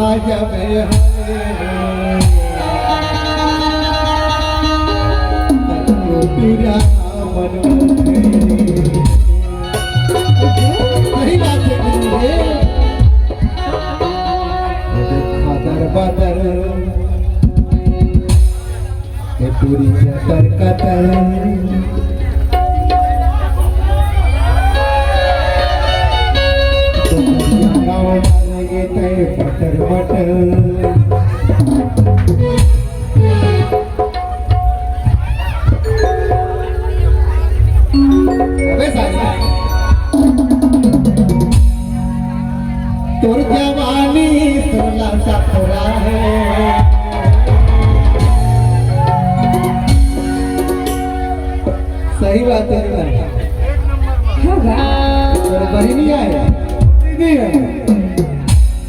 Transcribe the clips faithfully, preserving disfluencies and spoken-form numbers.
जब हले तब टूरा मन उठे। सही बात है गुरु रे। खादर बादर ए टूरी जतर कतर। गाँव में लगे ते बटर बटर। अबे साले। तोर जवानी सोलह सतरह हे। सही बात है ना? हाँ बा। तोर बहिनी आय, दीदी आय,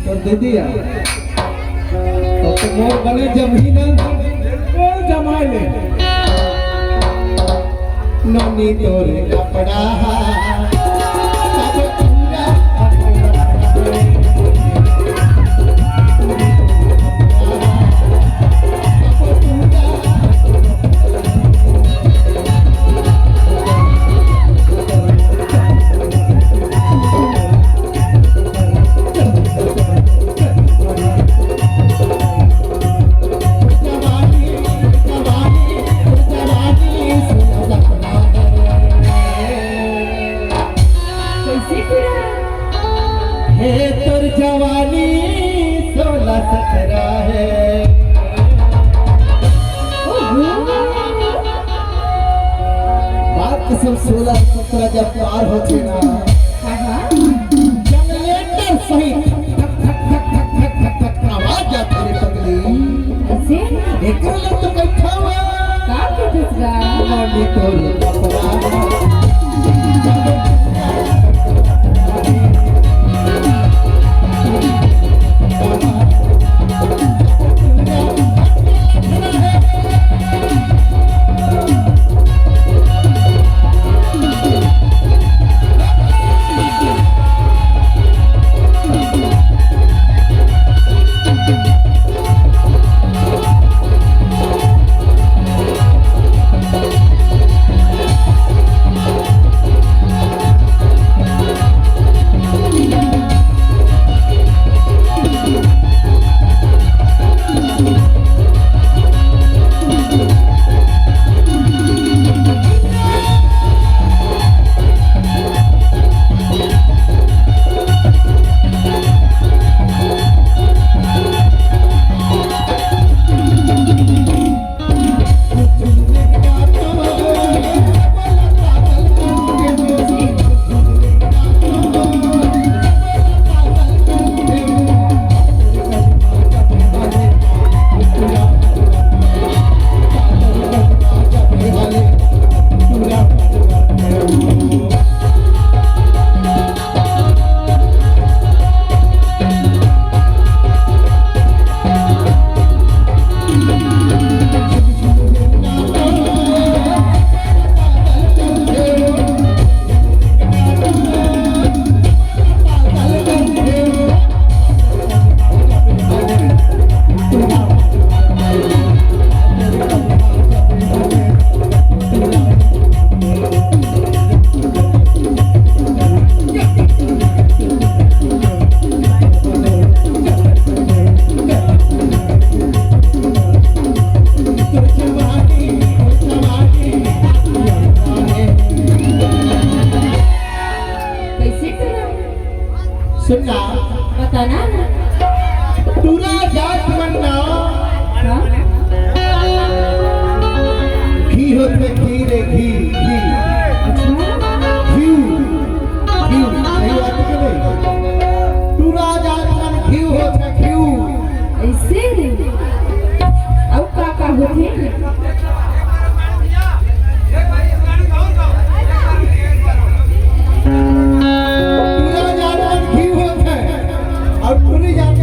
तोर दीदी आय। तो, तो मोर बने जमही ना। बिल्कुल जमाए ले। नोनी तोर कपड़ा हा। कैसे पूरा? हे तोर जवानी सोलह सतरह हे। ओहो। बात कसम सोलह सतरह जब पार होथे ना, हाँ, हाँ। जनरेटर सही ठक, ठक, ठक आवाज जाथे रे पगली। अइसे? एकर ले तो बैठा हुआ। का कहिथस गा? मानी तोर कपड़ा। कैसे करा? सुनना। बताना। टूरा जात मन ना। हाँ? घी होथे, घी रे, घी, घी। अच्छा। घी, घी। सही बात है कि नहीं? टूरा जात मन घी होथे, घी। अइसे? अउ का का होथे? टूरा जात मन घी होथे, अउ टूरी जात